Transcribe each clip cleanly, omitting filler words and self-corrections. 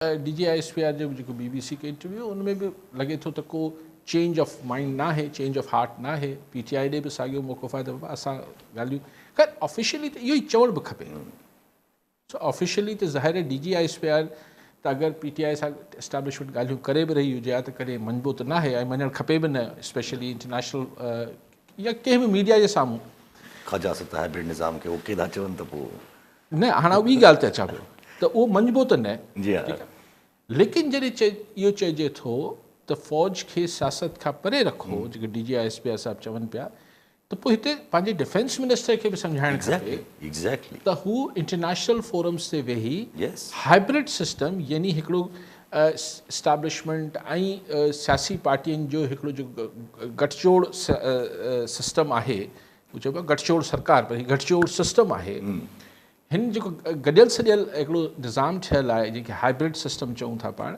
D G I S P R جو جيڪو بي بي سي کي انٽرويو ان ۾ به لڳي ٿو ته ڪو چينج آف مائنڊ ناهي، چينج آف هارٽ ناهي. پي ٽي آء ڏي به ساڳيو موقف آهي ته بابا اسان ڳالهيون، خير آفيشلي ته اهو ئي چوڻ به کپي. سو آفيشلي ته ظاهر آهي D G I S P R ته اگر پي ٽي آء سان اسٽيبلشمينٽ ڳالهيون ڪري به رهي هجي ها ته ڪڏهن مڃبو ته ناهي ۽ مڃڻ کپي به نه، اسپيشلي انٽرنيشنل يا ڪنهن به ميڊيا جي سامهون. خواجه آصف ته هائبرڊ نظام کي اوڪي ٿا چون ته پوء نه هاڻ آئون ٻي ڳالهه تي اچان پيو ته اهو مڃبو ته نه جي ها ٺيڪ آهي ليڪن جڏهن چئي اهو چئجي ٿو ته فوج کي سياست کان پري رکو جيڪي D G I S P R صاحب چون پيا ته پوء هتي پنهنجي ڊفينس منسٽر کي به سمجهائڻ کپي ايگزيڪٽلي ته هو انٽرنيشنل فورمز تي ويهي هائبرڊ سسٽم يعني هڪڙو اسٽيبلشمينٽ ۽ سياسي پارٽين جو هڪڙو جو گٺجوڙ سسٽم آهي، هو چئبو آهي گٺجوڙ سرڪار پر هي گٺجوڙ سسٽم آهي. هن جيڪو گڏيل سڏيل هڪڙو نظام ٺهيل آهي جنهن کي هائبرڊ سسٽم چئون ٿا پاڻ،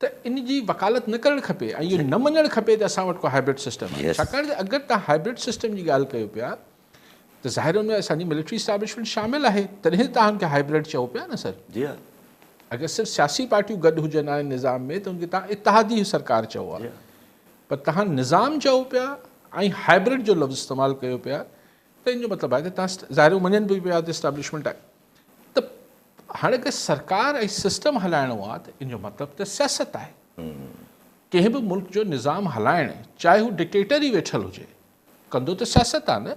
ته ان جي وڪالت نه ڪرڻ کپي ۽ اهو نه مڃڻ کپي ته اسان وٽ ڪو هائبرڊ سسٽم آهي. ڇاڪاڻ ته اگر توهان هائبرڊ سسٽم جي ڳالهه ڪيو پيا ته ظاهر ان ۾ اسان جي ملٽري اسٽيبلشمينٽ شامل آهي تڏهن توهان ان کي هائبرڊ چئو پيا نه سر. جي ها. اگر صرف سياسي پارٽيون گڏ هجن ها ان نظام ۾ ته ان کي توهان اتحادي سرڪار چئو ها. پر توهان نظام چئو پيا ۽ هائبرڊ جو لفظ استعمال ڪيو پيا ته ان جو مطلب آهي ته توهان ظاهر مڃن به پيا ته اسٽيبلشمينٽ آهي ته هاڻي اگر سرڪار ۽ سسٽم هلائڻو آهي ته ان جو مطلب ته سياست آهي. ڪنهن به ملڪ جو نظام هلائڻ چاهي هو ڊڪٽيٽر ئي ويٺل هجي ڪندو ته سياست آهي نه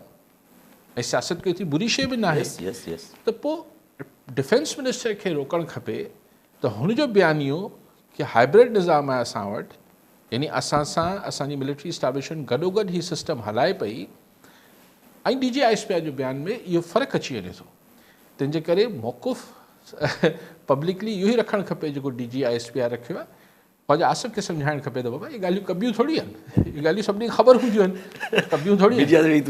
۽ سياست ڪوئي ايتري بري شيء به ناهي ته پوء ڊفينس منسٽر کي روڪڻ کپي ته هن جو بيانيو ڪي هائبرڊ نظام آهي اسان وٽ يعني اسان سان اسان جي ملٽري اسٽيبلشمينٽ گڏوگڏ هي سسٽم هلائي پئي ۽ D G I S P R جو بيان ۾ اهو فرق اچي وڃي ٿو تنهن جي ڪري موقف پبلڪلي اهو ئي رکڻ کپي جيڪو D G I S P R رکيو آهي. خواجه آصف کي سمجهائڻ کپي ته بابا اهي ڳالهيون ڪبيون ٿوري آهن، اهي ڳالهيون سڀني کي خبر هونديون آهن، ڪبيون ٿوري آهن.